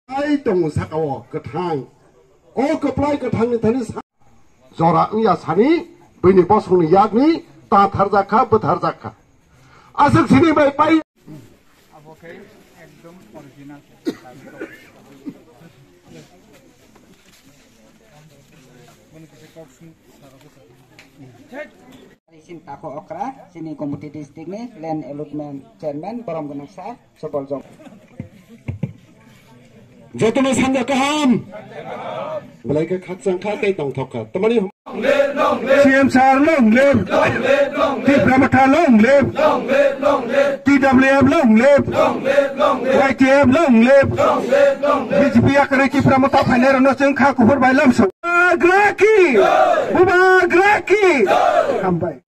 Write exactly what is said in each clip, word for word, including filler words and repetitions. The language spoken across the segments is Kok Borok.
Ai tongo saka o kwthang. O kwplai kwthangni thani sa-, jora wngya sani bini bosongni yakni ta tharjak kha, bwtharjak kha. Aswk sini bai pai. Abo khe ekdom original. Isin tako okra, chini Gomoti district ni land allotment chairman, borom gwnang sir, Sobol Jong. Jotono sanja kaham. Belai khe khakchang kha tei tongthok kha. Tamani C M sir long live. Tipra Motha long live. T W F long live. Y T F long live. B J P yakarwi Tipra Motha phainairokno chwng kha kuphur bai lamsao. Bubagra ki! Bubagra ki! Hambai.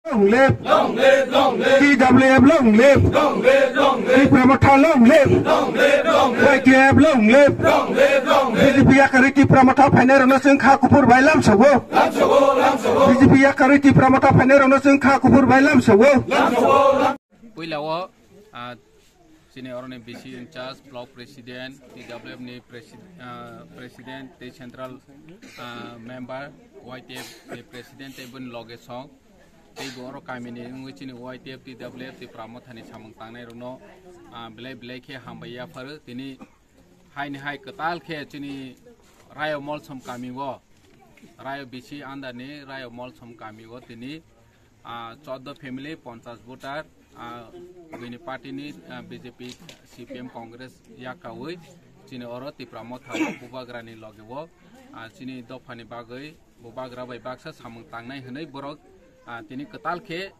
Long live! Long live, long live! T W F long live! Long live, long live! Tipra Motha long live! Long live, long live! Y T F long live! Long live, long live! B J P yakarwi Tipra Motha phainairokno chwng kha kuphur bai lamsao. Lamsao, lamsao! B J P yakarwi Tipra Motha phainairokno chwng kha kuphur bai lamsao. Lamsao, lam- Puila o, ah, chini oroni B C in charge, block president, T W F ni presi-, ah, president, tei central, ah, member, Y T F ni president, tei boni loge song. Tei bo oro kamini wngwi chini Y T F, T W F, Tipra Mothani samung tangnairokno, ah, belai belai khe hambai yapharo. Tini haini hai kwtal khe chini Rayo Molsom kamio, Rayo B C under ni Rayo Molsom kamio tini, ah, chordo family, ponchas voter, ah, bini party ni, ah, B J P, C P M, Congress yakaui chini oro Tipra Motha o Bubagra ni loge o, ah, chini dopha ni bagwi Bubagra bai baksa samung tangnai hwnwi borok, ah, tini kwtal khe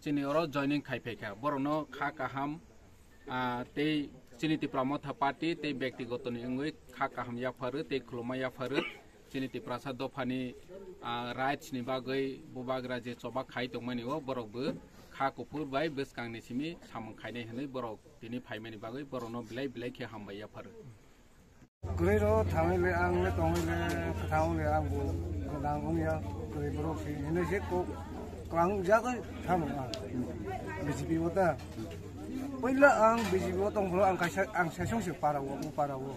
chini oro joining khai phaikha. Borokno kha kaham, ah, tei chini Tipra Motha Party tei byaktigoto ni wngwi kha kaham yapharo tei khuluma yapharo. Chini Tiprasa dophani, ah, rights ni bagwi Bubagra je choba khai tongmani o borok bo kha kuphur bai bwskang ni simi samung khainai hwnwi borok tini phaimani bagwi borokno belai belai khe hambai yapharo. Kwrwi ro thangwi le ang le tongwi le kwthang le ang bo gwnang wngya kwrwi borok se hinwi se kok klang jagwi thamo ang B J P o ta. Puila ang B J P o tong phuru ang kaisa ang sesong se para o, o para o.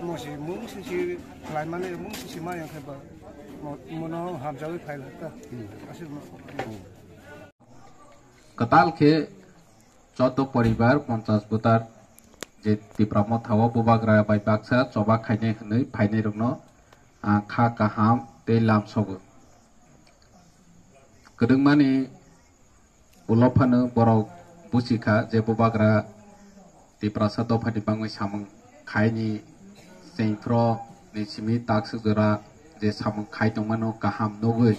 Mo se mung se se khlai mani mung se se ma yang khe ba mo, mono hamjawi phai la ta. Aswk no. Kwtal khe chordo poribar ponchas voter je Tipra Motha o Bubagra bai baksa choba khainai hwnwi phainairokno, ah, kha kaham tei lamsogo. Kwdwngmani ulo phano borok buchi kha je Bubagra Tiprasa dophani bangwi samung khaini chengphro ni simi takswk jora je samung khai tongmano kaham nugwi.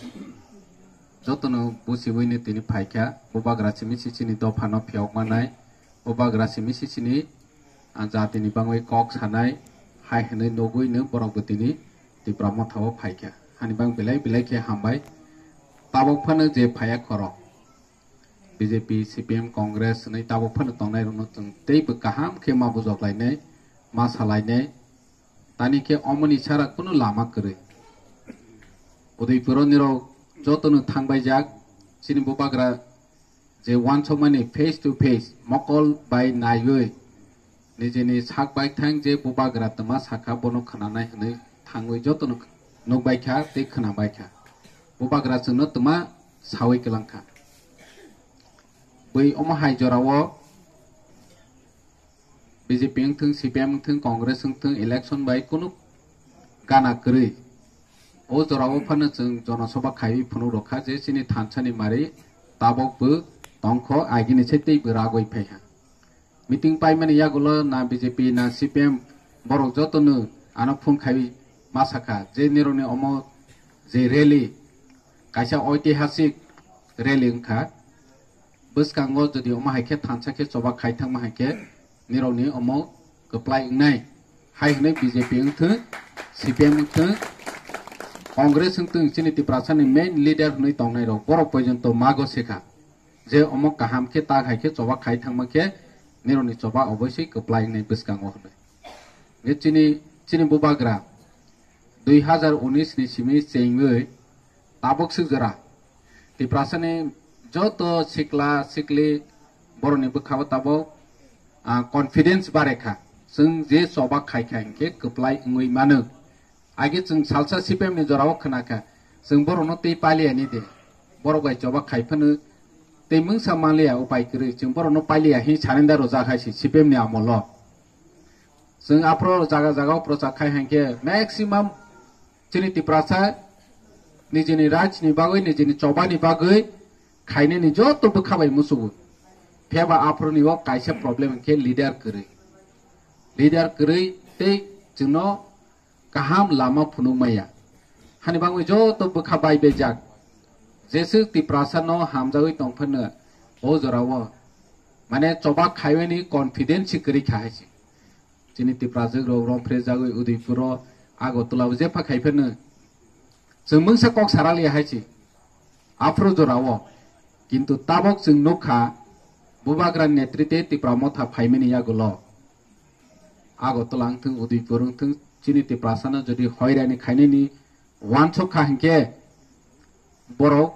Jotono buchiwino tini phaikha, Bubagra simi sisini dophano phiyok manai, Bubagra simi sisini, ah, jatini bangwi kok sanai, hai hwnwi nugwino borokbo tini Tipra Mothao phaikha. Hani bang belai belai khe hambai. Tabok phano je phaiya khorok, B J P, C P M, Congress hwnwi tabok phano tongnairokno chwng teibo kaham khe ma bujoklainai, ma salainai. Tani khe omoni sara kunu lama kwrwi. Udaipuro nirok jotono thangbaijak, chini Bubagra je wansokmani face to face mokol bai naiwi nijini sak baithang je Bubagra twma sakha bono khwnanai hwnwi thangwi jotono nukbaikha tei khwnabaikha. Bubagra chwngno twma sawi kwlangkha. Bui omo hai jorao B J P wngthwng, C P M wngthwng, Congress wngthwng, election bai kunu gana kwrwi. O jorao phano chwng jonosobha khaiwi phunuk rwkha je chini thansani mari tabok bo tongkho, agini se teibo ragwi phaiha. Meeting paimani yagulo na B J P na C P M borok jotono ano phone khaiwi ma sakha je nirokni omo je rally kaisa oitihasik rally wngkha. Bwskango jodi omo hai khe thansa khe choba khai thangma hai khe nirokni omo kwplai wngnai. Hai hwnwi B J P wngthwng, C P M wngthwng, Congress wngthwng, chini Tiprasani main leader hwnwi tongnairok borok porjonto mago sekha je omo kaham khe tak hai khe choba khai thangma khe Nirokni choba oboisoi kwplai wngnai bwskango hwnwi. Hwnkhe chini, chini bubagra dui hazar unis ni simi chengwi tabuk swk jora Tiprasani joto sikla sikli borokni bwkhao tabuk, ah, confidence barekha. Chwng je choba khaikha hinkhe kwplai wngwi mano. Age chwng salsa C P M ni jorao khwnakha, chwng borokno tei pailiyani de, borok bai choba khai phano tei mungsa manliya upai kwrwi, chwng borokno pailiya hi surrender rwjak hai se C P M ni amolo. Chwng aphro jaga jaga o prochar khai hinkhe maximum chini Tiprasa nijini rajni bagwi, nijini chobani bagwi khainani joto bwkha bai musugo. Phiya ba aphro ni o kaisa problem hinkhe leader kwrwi. Leader kwrwi tei chwngno kaham lama phunuk maya. Hani bagwi joto bwkha bai bejak. Jeswk Tiprasa no hamjagwi tong phano o jora o, mane, choba khaiwani confidence se kwrwi kha hai se. Chini Tiprajwk rok romphre jagwi Udaipur o, Agartala o jepha khai phano chwng mungsa kok saraliya hai se. Aphro jora o. Kintu tabok chwng nukha, bubagra netrite Tipra Motha phaimani yagulo. Agartala wngthung, Udaipur wngthung, chini Tiprasano jodi hoirani khainani wansuk kha hinkhe borok,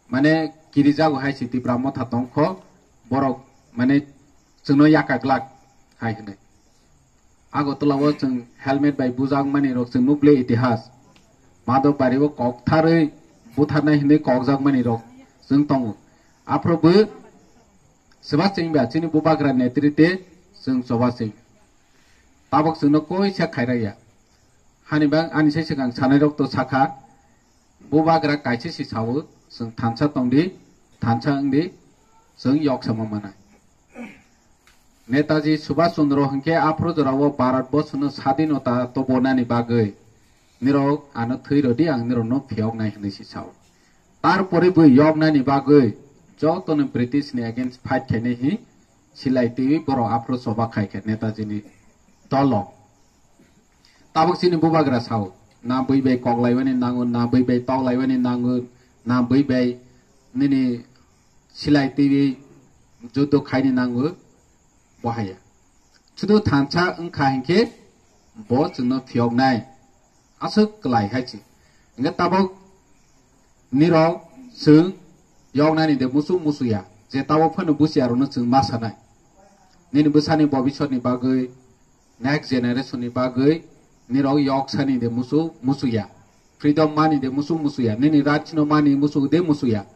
mane, kirijago hai se Tipra Motha tongkho, borok, mane, chwngno yaka glak hai hwnwi. Agartala o chwng helmet bai bujak mani rok chwng nukle itihas. Madhobari o kok tharwi butharnai hwnwi kokjak mani rok chwng tongo. Aphro bo swba chengba chini bubagra netrite chwng choba cheng. Tabok chwngno koisa khairaya. Hani bang ani sai swkang sanai rok to sakha, bubagra kaisa si sao, chwng thansa tongdi, thansa wngdi, chwng yok sama manai. Netaji Subhash Chandra hinkhe aphro jorao Bharat borshono sadinota tobonani bagwi nirok ano thwi rwdi, ang nirokno phiyoknai hwnwi si sao. Tarpore bo yoknani bagwi jotono British ni against fight khainai hi silai twiwi borok aphro choba khaikha Netaji ni dolo. Tabok chini bubagra sao, na bui bai kok laiwani nango, na bui bai tok laiwani nango, na bui bai nini silai twiwi juddo khaini nango, bo haya. Sudu thansa wngkha hinkhe bo chwngno phiyoknai. Aswk kwlai hai se. Hinkhe tabok nirok chwng yoknani de musu musuya. Je tabok phano busiya rokno chwng ma sanai. Nini bwsani bobisotni bagwi, next generation ni bagwi nirok yok sani de musu musuya. Freedom mani de musu musuya. Nini right no mani musu de musuya.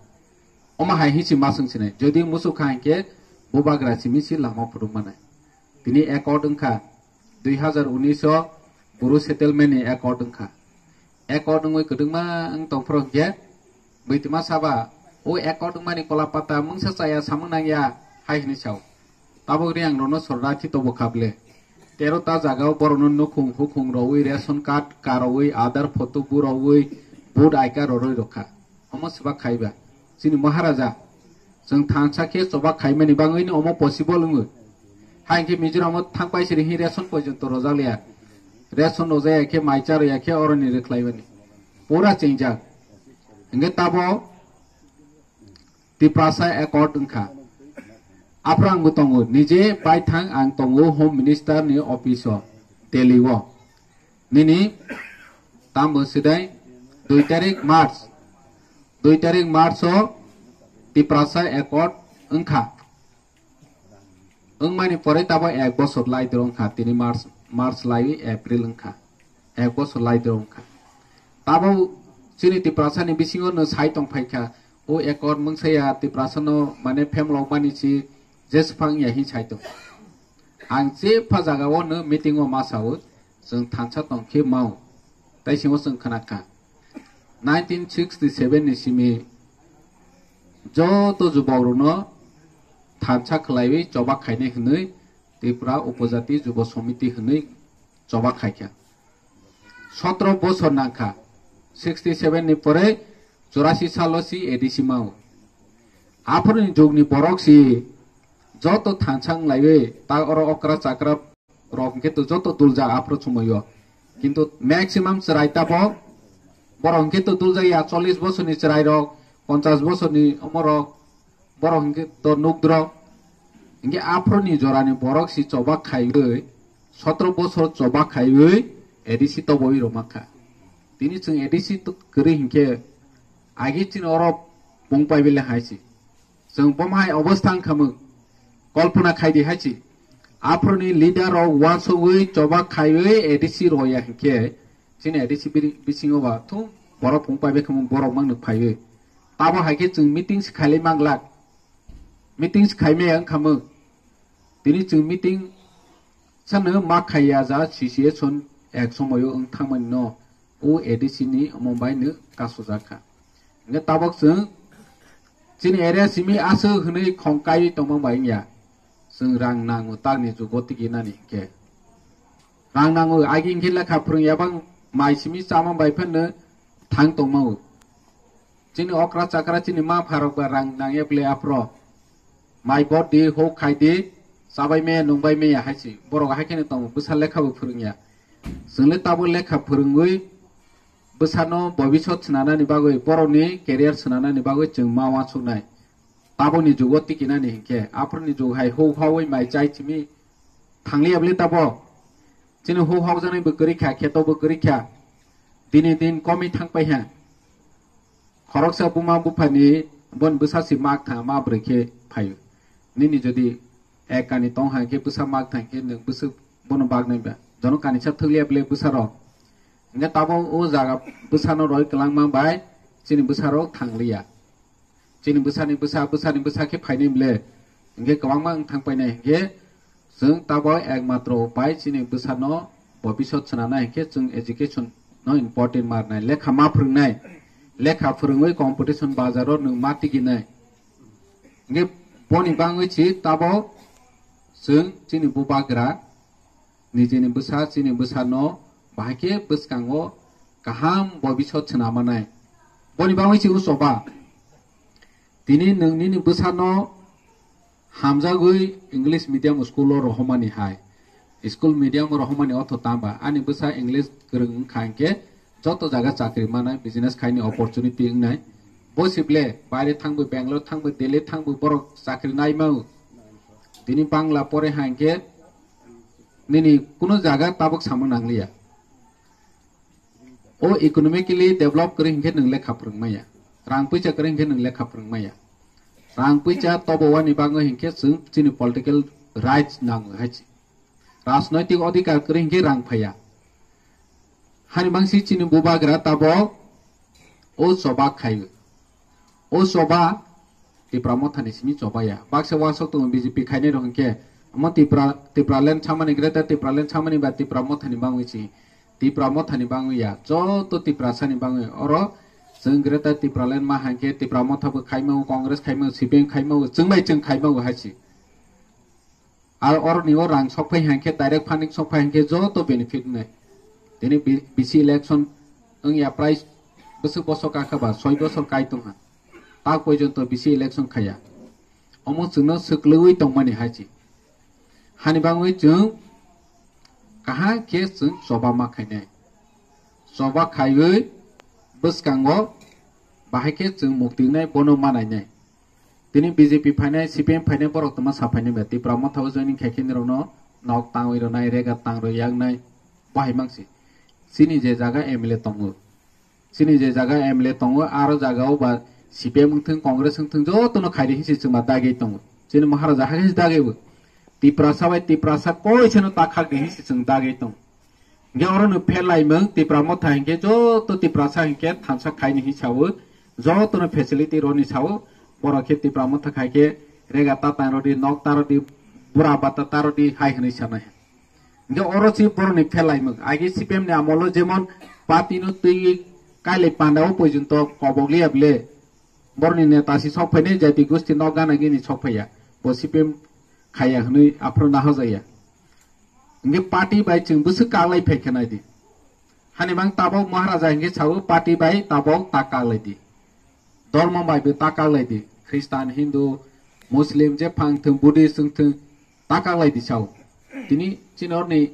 Omo hai hi si masung sinai. Jodi musu kha hinkhe bubagra simi si lama phuru manai. Tini accord wngkha dui hazar unis o Bru settlement ni accord wngkha. Accord wngwi kwdwkma wng tongphuru hinkhe bwtwma saba o accord wngmani kola pata mungsa chaya samung nangya hai hwnwi sao. Tabok Reang rokno sorda thi tobo kha ble. Tero ta jaga o borokno nukhung hukhung rowui, ration card karowui, Aadhaar photo bu rowui, vote I card roroi rokha. Omo swbak khaiba. Chini Maharaja, chwng thansa khe choba khaimani bagwino omo possible wngwi. Hai hinkhe Mizoram o thang paisiri hi ration porjonto rojak liya. Ration rojaya khe mai cha roya khe oroni rwkhlaiwani. Pura chengjak. Hinkhe tabo Tiprasa Accord wngkha. Aphuru ang bo tongo, nije bai thang ang tongo Home Minister ni office o, Delhi o. Nini tamo sidai dui tarik March, dui tarik March o Tiprasa Accord wngkha. Wngmani pore tabo ek bosor lai doro wngkha, tini March, March lai April wngkha, ek bosor lai doro wngkha. Tabo chini Tiprasa ni bisingo no sai tong phaikha, o Accord mungsaya Tiprasa no mane phemlok mani si jesphang ya hi sai tong. Ang jepha jaga o no meeting o ma sao, chwng thansa tong khe mao. Tai simo chwng khna kha. Nineteen sixty seven ni simi joto jubok rokno thansa khwlaiwi choba khainai hwnwi Tripura Upojati Jubo Somiti hwnwi choba khaikha. Sotro bosor nangkha, sixty seven ni pore churasi salo si A D C mao. Aphuruni jugni borok si joto thansa wng laiwi ta oro okra chakra rok hwnkhe to joto duljak aphuru chumui o. Kintu maximum chwrai tabok borok hwnkhe to duljak ya chollish bosorni chwrai rok, ponchash bosorni omo rok, borok hwnkhe to nukdrok. Hinkhe aphuruni jorani borok si choba khaiwi, sotro bosor choba khaiwi A D C tobowi rwma kha. Tini chwng A D C to-, kwrwi hinkhe agi chini oro pung pai bile hai si. Chwng bomo hai obostha wngkha mwng. Kolpona khai di hai si. Aphuruni leader rok uansugwi choba khaiwi A D C rwya hinkhe chini A D C biri-, bisingo ba thung borok pung pai bai khamung borok mangno phaiwi. Tabo hai khe chwng meeting se khailai manglak. Meeting se khaimaya wngkha mwng. Tini chwng meeting sano ma khaiya ja situation ek somoyo wng thangmani no o A D C ni omo bai no kasujak kha. Hinkhe tabok chwng chini area simi aswk hwnwi khong kaiwi tongma bai wngya. Chwng rang nango takni jugo tigi nani hinkhe. Rang nango agi hinkhe lekha phwrwngya bang mai simi chama bai phano thang tongmao. Chini okra chakra chini ma pharok ba rang nangya bwle aphro. Mai bot di, hok khai di, chabai maya, nungbai maya hai si. Borok hai kheno tongo, bwsa lekha bo phwrwngya. Chwng le tabo lekha phwrwngwi bwsano bobisot swnanani bagwi, borokni career swnanani bagwi chwng ma uansuknai. Taboni jugo tikinani hinkhe, aphuruni jug hai huk haui mai chai chimi thangliya bwle tabo. Chini huk haukjaknai bo kwrwi kha, kheto bo kwrwi kha. Dini din komi thang pai ha. Khoroksa buma buphani bon bwsa si mak tha ma bwrwi khe phaio. Nini jodi ek kani tong hai khe bwsa mak tha khe nwng bwswk bono bak nai ba. Jono kanisa thwkliya bwle bwsa rok. Hinkhe tabo o jaga bwsano roi kwlangma bai chini bwsa rok thangliya. Chini bwsani bwsa, bwsani bwsa khe phainai bwle. Hinkhe kwbangma wng thang painai hinkhe chwng tabo ekmatro upai chini bwsano bobisot swnanai hinkhe chwng education no important marnai, lekha ma phwrwngnai, lekha phwrwngwi competition bazaro nwng ma tiginai. Hinkhe boni bangwi si tabo chwng chini bubagra nijini bwsa, chini bwsano bahai khe bwskango kaham bobisot swnama nai. Boni bagwi si o choba. Tini nwng nini bwsano hamjagwi English medium school o rohormani hai. School medium o rohormani otho tamba. Ani bwsa English kwrwng wngkha hinkhe joto jaga chakri manai, business khaini opportunity wngnai. Bo sible baire thangbo, Bangalore thangbo, Delhi thangbo borok chakri naimao. Tini Bangla pore hai hinkhe nini kuno jaga tabuk samung nangliya. O economically develop kwrwi hinkhe nwng lekha phwrwng maya. Rang puisa kwrwi hinkhe nwng lekha phwrwng maya. Rang puisa tobo wani bagwi hinkhe chwng chini political rights nango hai se. Rajnoitik odhikar kwrwi hinkhe rang phaiya. Hani bangsi chini bubagra tabok o choba khaio. O choba Tipra Mothani simi choba ya. Baksa wasok tongo B J P khainai rok hinkhe. Omo Tipra, Tipraland samani, Greater Tipraland samani ba Tipra Mothani bangwi si. Tipra Mothani bangwi ya. Joto Tiprasani bangwi. Oro chwng Greater Tipraland ma hinkhe Tipra Motha bo khaimao, Congress khaimao, C P M khaimao, chwng bai chwng khaimao hai si. Ar oroni o rang sokphai hinkhe, direct funding sokphai hinkhe joto benefit wngnai. Tini bi-, bisi election wngya prai bwswk bosor kakha ba, soi bosor kai tongha. Ta porjonto bisi election khaya. Omo chwngno swklaiwi tongmani hai se. Hani bangwi chwng kaham khe chwng choba ma khainai. Choba khaiwi bwskango bahai khe chwng mukti wngnai, bono ma nainai. Tini B J P phainai, C P M phainai, borok tongma sa phainai ba, Tipra Motha o joining khai khe nirokno nok tangwi rwnai, rega tang rwi yaknai, bahai mangsi. Chini je jaga M L A tongo, chini je jaga M L A tongo, aro jaga o ba C P M wngthung, Congress wngthung, jotono khaidi hinsi chwngma dagwi tongo. Chini Maharaja hakhe dagwi bo. Tiprasa bai Tiprasa koi seno ta khak di hinsi chwng dagwi tongo. Hinkhe oro no pherlaimung Tipra Motha hinkhe joto Tiprasa hinkhe thansa khaini hinwi sao, jotono facility roni sao, borok khe Tipra Motha khai khe rega ta tang rodi, nok ta rodi, bura bata ta rodi hai hwnwi sanai. Hinkhe oro si borokni pherlaimung. Age C P M ni amolo jemon party no twi kailai panda o porjonto kobok liya bwle. Borokni neta si sok phainai jati gosti nok gana gini sok phaiya. Bo C P M khaiya hwnwi aphuru naha jaya. Hinkhe party bai chwng bwswk kaklai phai khe nai di. Hani mang tabok Maharaja hinkhe sao party bai tabok ta kaklai di. Dormo bai bo ta kaklai di. Khristan, Hindu, Muslim je phang thung, Buddhist wng thung, ta kaklai di sao. Tini chini orni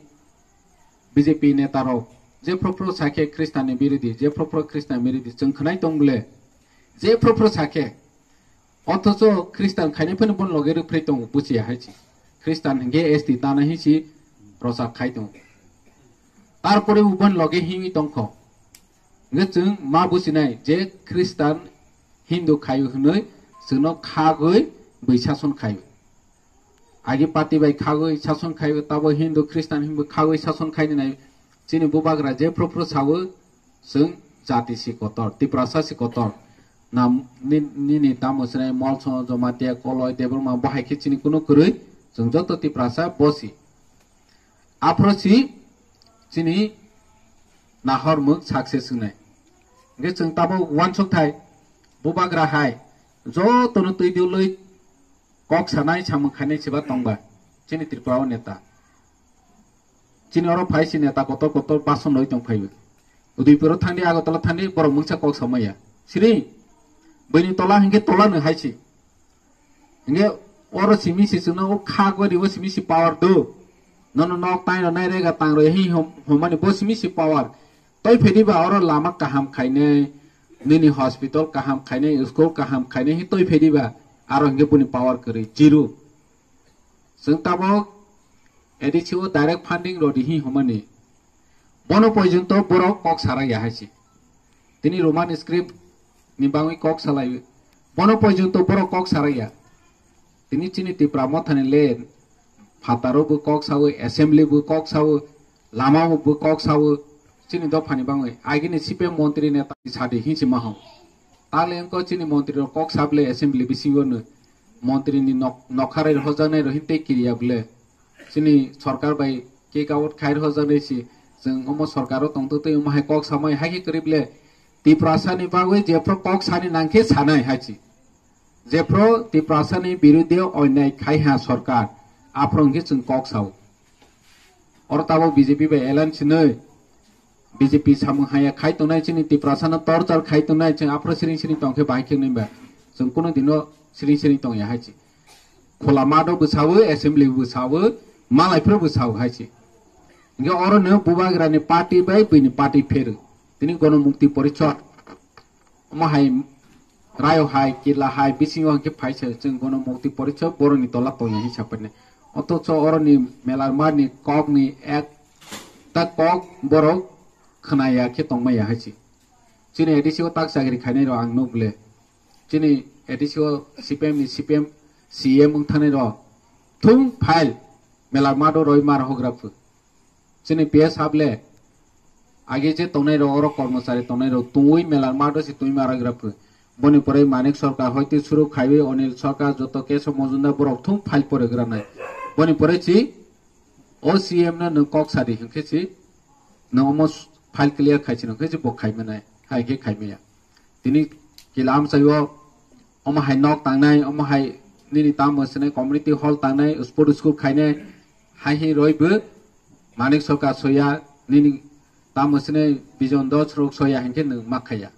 B J P neta rok je phro phro sakhe Khristan ni birodhi, je phro phro Khristan birodhi chwng khwnai tong bwle. Je phro phro sakhe Othocho Christian khainai phano bon loge rwphrwi tongo, buchiya hai si. Christian hingke S T tana hi si rosa khai tongo. Tarpore ubon loge himwi tongkho. Hingke chwng ma buchinai je Christian Hindu khayu hwnwi chwngno khagwi bwi sason khayu. Agi party bai khagwi sason khayu, tabo Hindu Christian hinwi khagwi sason khainai. Chini bubagra je phru phru sawo, chwng jati si kotor, Tiprasa si kotor. Na ni-, nini tamo swnai Molso, Jomatia, Koloi, Debbarma, bo hai khe chini kunu kwrwi, chwng joto Tiprasa bosi. Aphro si chini nahor muk success wngnai. Hingke chwng tabo uansuk thai, bubagra hai, jotono twi diulwi kok sanai samung khainai siba tongba, chini Tripura o neta. Chini oro phai si neta kotor kotor bason roi tong phaibo. Udaipur o thangdi, Agartala thangdi, borok mungsa kok samaya. Siri, bini tola hingke tola no hai si. Hingke oro simi si chwngno o kha gori o simi si power do. Nono nok tai rw nai rega tang rw hi hom-, homani bo simi si power. Toi phedi ba oro lama kaham khainai, nini hospital kaham khainai, school kaham khainai hi toi phedi ba aro hingke buni power kwrwi zero. Chwng tabok A D C o direct funding rodi hi homani. Bono porjonto borok kok sarai ya hai si. Tini Roman script ni bangwi kok salai. Bono porjonto borok kok sarai ya. Tini chini Tipra Mothani le phataro bo kok sawi, assembly bo kok sawi, lama bo kok sawi, chini dophani bangwi. Agini C P M montri neta sadi hinsi maho. Tale engko chini montri rok kok sable assembly bisingo no montri ni nok-, nokharai hojaknai rok hinte kiriya bole. Chini sorkar bai kick out khai hojaknai si, chwng omo sorkar o tongtwtwi omo hai kok samai hai khe kwrwi bole. Tiprasa ni bagwi jephru kok sani nangkhe sanai hai si. Jephru Tiprasa ni biruddhe onyai khai ha sorkar, aphru hwnkhe chwng kok sao. Oro tabok B J P bai alliance hinwi B J P samung haya khai tongnai, chini Tiprasa no torture khai tongnai, chwng aphru siring siring tongkhe bahai khe nwi ba. Chwng kunu dino siring siring tongya hai si. Khula math o bwsawi, assembly bwsawi, malai phuru bwsawi hai si. Hingke oro no bubagra ni party bai buini party pheru. Tini Gono Mukti Porichod. Omo hai rayo hai, kila hai, bisingo hingke phaisa chwng Gono Mukti Porichod boroni tola tongya hinwi sapainai. Othocho oroni melarma ni kok ni ek ta kok borok khwnaya khe tongmaya hai si. Chini A D C o tak chakri khainai rok ang nuk le. Chini A D C o C P M ni C P M C M wng thangnai rok thung file melarma do roi mar hogra phu. Chini P S hable age je tongnai rok oro kormochari tongnai rok tungwi melarma do si tungwi mar hogra phu. Boni pore Manik Sarkar hoite suru khaiwi Anil Sarkar joto Keshav Majumdar borok thung file pore granai. Boni pore si O C M no nwng kok sadi hwnkhe si nwng omo file clear khai si hwnkhe si bo khai manai, hai khe khai maya. Tini kila amchaio omo hai nok tangnai, omo hai nini tamo swnai community hall tangnai, sport school khainai, hai hi roi bo Manik Sarkar soya, nini tamo swnai Bijon Dos rok soya hwnkhe nwng ma khaiya.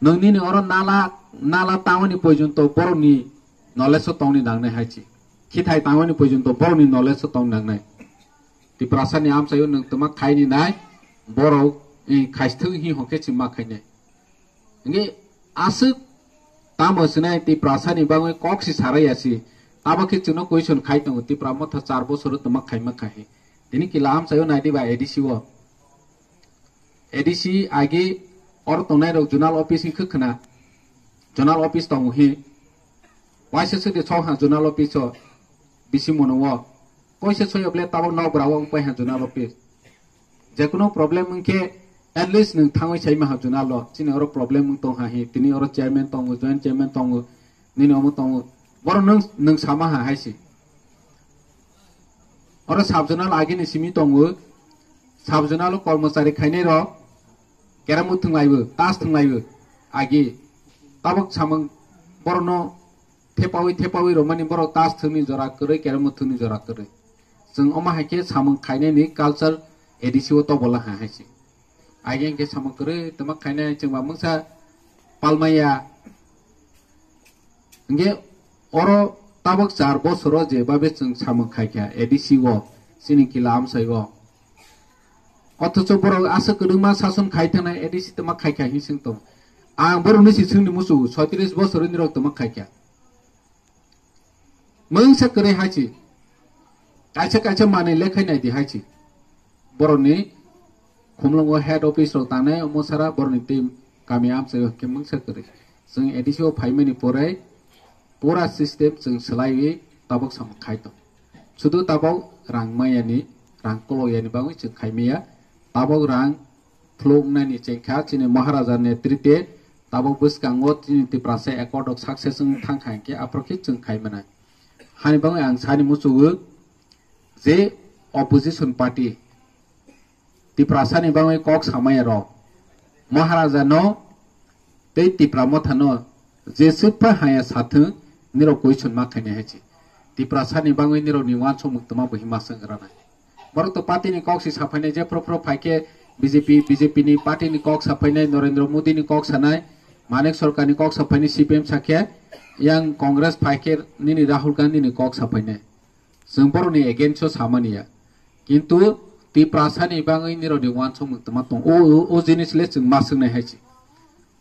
Nwng nini oro nala, nala tangmani porjonto borokni knowledge o tongni nangnai hai si. Khithai tangmani porjonto borokni knowledge o tong nangnai. Tiprasa ni amchaio nwng twma khaini nai, borok, eh, khaisthwng hi hokhe si ma khainai. Hingke aswk tamo swnai Tiprasa ni bagwi kok si sarai ya si. Abo khe chwngno question khai tongo, Tipra Motha char bosoro twma khaima kha hi. Tini kila amchaio naidi ba A D C o. A D C agi oro tongnai rok zonal office hi khwkhwna. Zonal office tongo hi. Waisa sudi chok ha zonal office o bisi mono o. Koise soyo ble tabok nok bra o wng pai ha zonal office. Jekunu problem wngkhe at least nwng thangwi sai ma ha zonal o. Chini oro problem wng tong ha hi. Tini oro chairman tongo, joint chairman tongo, nini omo tongo. Boro nwng, nwng sama ha hai si. Oro sub zonal agini simi tongo. Sub zonal o kormochari khainai rok keramo thwnglaibo, tas thwnglaibo agi. Tabok samung borokno thepawi thepawi romani borok tas thwngni jora kwrwi, keramo thwngni jora kwrwi. Chwng omo hai khe samung khainani culture A D C o tobola ha hai se. Agi hwnkhe samung kwrwi twma khainai chwngba mungsa palmaya. Hingke oro tabok char bosoro je babe chwng samung khaikha A D C o, chini kila amsai o. Othocho borok aswk kwbangma sason khai thangnai A D C twma khaikha hin swng tongo. Ang borokni si swngni musu, soitris bosor ni rok tongma khaikya. Mungsa kwrwi haichi. Kaisa kaisa manwi lekhai nai di haichi. Borokni khumlungo head office rok tangnai omo sara borokni team kami amchai khe mungsa kwrwi. Chwng A D C o phaimani pore pura system chwng swlaiwi tabok samung khai tong. Sudu tabok rang mayani, rang kolok yani bagwi chwng khai maya. Tabok rang phlu wngnani chengkha chini Maharaja netrite tabok bwskango chini Tiprasa accord rok success wng thangkha hinkhe aphuru khe chwng khai manai. Hani bagwi ang sani muchugo je opposition party Tiprasani bagwi kok samaya rok Maharaja no tei Tipra Motha no jeswk pha haya sathwng nirok question ma khainai hai se. Tiprasani bagwi nirok ni uansukmung twma bo hima swng rwnai. Borok to party ni kok si saphainai, je phro phro phaikhe B J P, B J P ni party ni kok saphainai, Narendra Modi ni kok sanai, Manik Sarkar ni kok saphainai, C P M sakhe, yang Congress phaikhe nini Rahul Gandhi ni kok saphainai. Chwng borok ni against o samani ya. Kintu Tiprasa ni bagwi nirok ni uansukmung twma tong. O, o, o jinis le chwng ma swngnai hai se.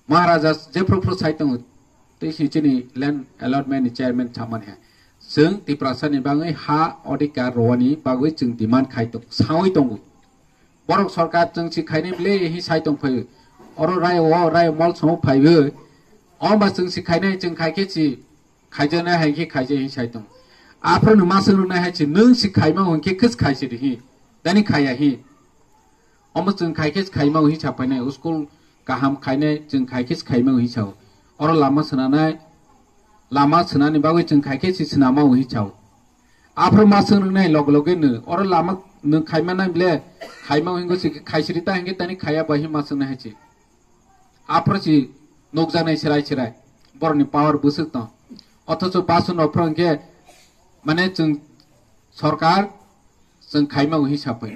Maharaja jephru phru sai tongo, tei si chini land allotment ni chairman chamani hai. Chwng Tiprasa ni bagwi ha odhikar rwani bagwi chwng demand khai tong, sawi tongo. Borok sarkar chwng si khainai bwle hi sai tong phaio. Oro rai o, rai mol songo phaiwi. Omba chwng si khainai, chwng khai khe si khaijaknai hai khe khaijak hi sai tong. Aphuru no ma swngnai hai se, nwng si khaima hwn khe khis khai si di hi. Dani khaiya hi. Omo chwng khai khe khaima hwn hi sa phainai, school kaham khainai chwng khai khe khaima hwn hi sao. Oro lama swnanai, lama swnani bagwi chwng khai khe si swnama hwn hi sao. Aphuru ma swngnai log loge no, oro lama nwng khaima nai bwle, khaima hwn go si khai si di ta hinkhe tani khaiya bai hi ma swngnai hai se. Aphuru si nukjaknai serai serai borokni power bwswk tong. Othocho basun rok phwrwng khe mane chwng sarkar chwng khaima hwn hi sa phai.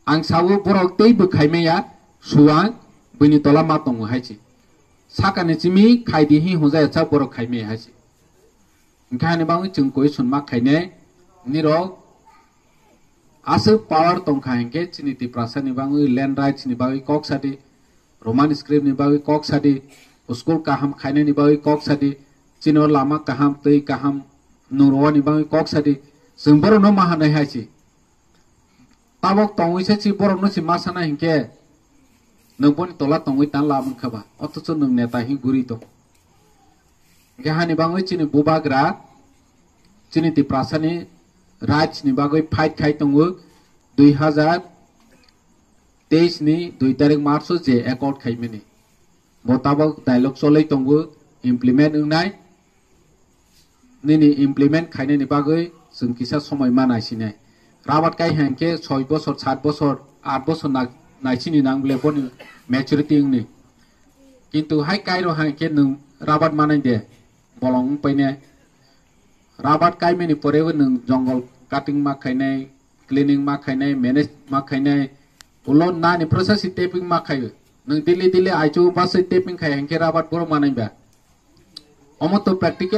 Ang sao borok tei bw khaimaya suang bwini tola ma tongo hai se. Sakani chimi khaidi hi hwnjaya cha borok khaimaya hai se. Hinkhe hani bagwi chwng question ma khainai nirok aswk power tongkha hinkhe chini Tiprasa ni bagwi land rights ni bagwi kok sadi, Roman script ni bagwi kok sadi, school kaham khainani bagwi kok sadi, chini o lama kaham twi kaham nungrwani bagwi kok sadi, chwng borokno ma hanai hai se. Tabok tongwi se si borokno si ma sana hinkhe nwng boni tola tongwi tan la mankha ba, othocho nwng neta hi guri tong. Hinkhe hani bagwi chini bubagra chini Tiprasani rights ni bagwi fight khai tongo dui hazar teis ni dui tarik March o je accord khaimani. Bo tabok dialogue cholwi tongo, implement wngnai. Nini implement khainani bagwi chwng kisa somoi ma naisinai. Rabat kai hinkhe soi bosor, sat bosor, at bosor na-, naisini nang bole boni maturity wngni. Kintu hai kairo hinkhe nwng rabat manai de, bolong wng painai. Rabat kaimani porebo nwng jongol cutting ma khainai, cleaning ma khainai, manage ma khainai, ulo nani process si taping ma khaio. Nwng daily daily aichu baswi taping khai hinkhe rabat boro manai ba. Omo to practical.